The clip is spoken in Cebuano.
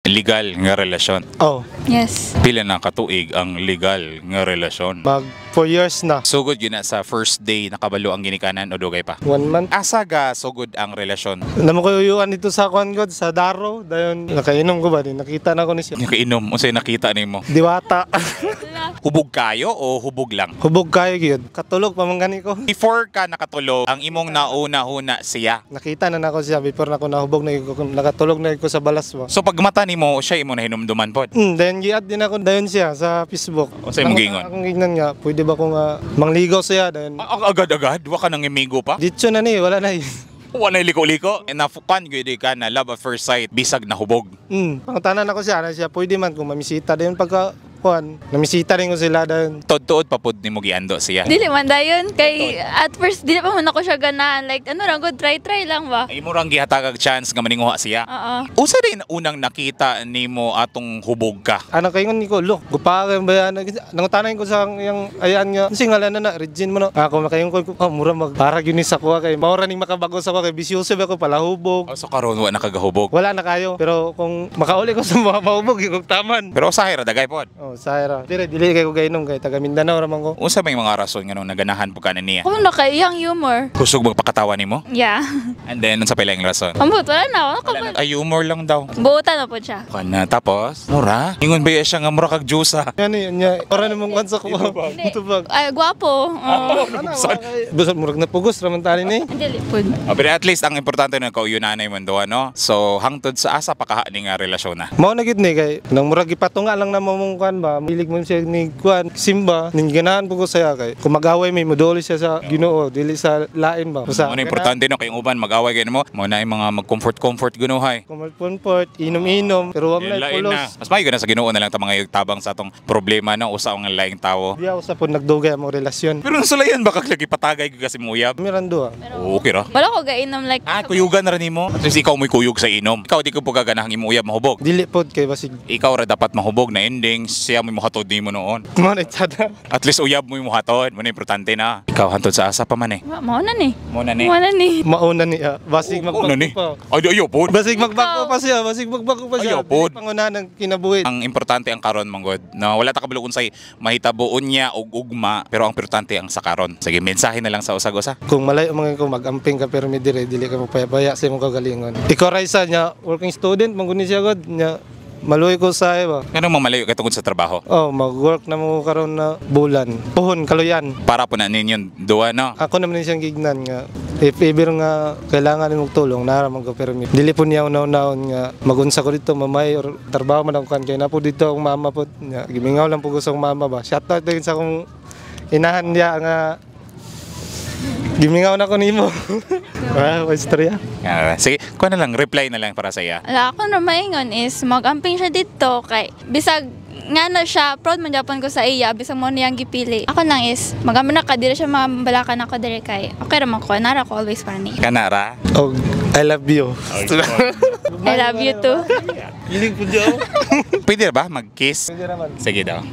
Legal nga relasyon. Oh, Yes. Pila na katuig ang legal nga relasyon? Mag 4 years na. Sugod yun na sa first day nakabalo ang ginikanan o dugay pa? One month. Asa ga sugod ang relasyon? Namo ko yuyuan dito sa kuan god sa Daro. Dayon nakainom ko ba din nakita na ko ni siya. Nakainom, unsay nakita nimo? Diwata. Hubog kayo o hubog lang? Hubog kayo gyud. Katulog pa man gani ko. Before ka nakatulog, ang imong nauna-huna siya. Nakita na nako siya before na ko nahubog na ko, nakatulog na ko sa balas ba. So pag mata nimo, siya imo nahinumduman pod. Then gi-add din ako dayon siya sa Facebook. Unsay imong giingon? Akong giingnan nga, pwede ba ko nga mangligaw siya dayon. Agad-agad, wa ka nang imigo pa? Ditso na ni, wala na. Wa na liko-liko. Nafukan gyud ka na love at first sight bisag nahubog. Pangutanan ako siya, ana siya, pwede man kung mamisita dayon pagka kuan. Namisita rin ko sila dayon. Tuod-tuod pa pod nimo giando siya. Dili man dayon kay at first dili pa man ako siya ganahan, like ano ra good, try try lang ba. Ay, imo rang gihatagag chance nga maninguha siya. Oo. Usa din unang nakita nimo atong hubog ka? Ano kay ngon ko, lo, gupa kay ba yan? Nangutanan ko sa iyang ayaan nga, kasi ngalan na na, Regine mo na. Ako makayon ko, oh, mura mag para gyud ni sa kuha kay maura ning makabago sa kuha kay bisyoso ba ko palahubog. O, so karon wa nakagahubog. Wala na kayo, pero kung makauli ko sa mga mahubog, yung taman. Pero usahay ra dagay pod. Oh, sahira. Dire dili kay ko gainom kay taga Mindanao ra man ko. Unsa may mga rason nga nung naganahan po ka na niya? Kung na kay iyang humor. Kusog magpakatawa nimo? Yeah. And then unsa pa ilang rason? Ambot, wala na ako. Wala na. Ay, humor lang daw. Buotan na po siya. Kana tapos mura. Ingon ba siya nga mura kag jusa? Yan ni nya, para namong kwan sa kuha. Tubag. Ay, gwapo. Oo. Ano, basta murag napugos ra man tani ni. Dili po. Oh, pero at least ang importante na kauyunanay man do ano. So hangtod sa asa pa kaha ni nga relasyon na? Mao na gid ni kay nang murag gipatunga lang na mo mong kwan ba, hilig mo siya ni kwan simba, ning ganahan po ko saya kay kung mag-away may modolo siya sa Ginoo, dili sa lain ba. Basta Mo na importante no kay uban mag-away kay mo, mo na yung mga mag-comfort comfort gunuhay. Comfort comfort, inom-inom, pero wa man Lain pulos. Na. Mas maayo na sa Ginoo na lang ta mga tabang sa atong problema no usa ang laing tawo. Di ako sa po nagdugay among relasyon. Pero nasulayan ba kag lagi patagay kasi mo uyab? Meron duha. Okay ra. Wala ko gainom like Ah, kuyugan na rin nimo. At least ikaw mo'y kuyog sa inom. Ikaw di ko po gaganahang imo uyab mahubog. Dili pod kay basig Ikaw ra dapat mahubog na ending siya mo'y mohatod nimo noon. mo na tsada. At least uyab mo'y mohatod, mo na importante na. Ikaw hantod sa asa pa man eh. Mao na ni. Mo na ni. Mao na ni. Mauna ni ah, basig Mo na ni. magbagko pa. Ay, di ayo pod. Basig magbagko pa siya, basig magbagko pa siya. Ayaw, pod. Dili pangunahan ng kinabuhi. Ang importante ang karon manggod. No, wala ta kabalo unsay mahitabo unya og ugma, pero ang importante ang sa karon. Sige, mensahe na lang sa usag-usa. Kung malayo man ko mag-amping ka pero mi dire dili ka magpayapaya sa imong kagalingon. Ikaw Raisa nya working student man gud ni siya god nya maluoy ko sa ba. Nganong mamalayo kay tungod sa trabaho? Oh, mag-work na mo karon na bulan. Puhon kaluyan. Para po na ninyo duwa no. Ako naman ni siyang gignan nga if ever nga kailangan nimong tulong nara man ko pero dili po niya una-unahon nga magunsa ko dito mamay or trabaho man ang kan kay na po dito akong mama po nya gimingaw lang po ko sa akong mama ba. Shout out din sa akong inahan niya nga gimingaw na ko nimo. Ah, istorya. Ah, sige, kuha na lang, reply na lang para sa iya. Ala, ako na maingon is mag-amping siya dito kay bisag nga na siya, proud man japon ko sa iya bisag mo niyang gipili. Ako lang is mag-amping na ka dili siya mabalakan ako diri kay okay ra man ko, nara ko always para niya. Kanara. Oh, I love you. I love you too. Gilig po dyan. Pwede ba mag-kiss? Pwede naman. Sige daw.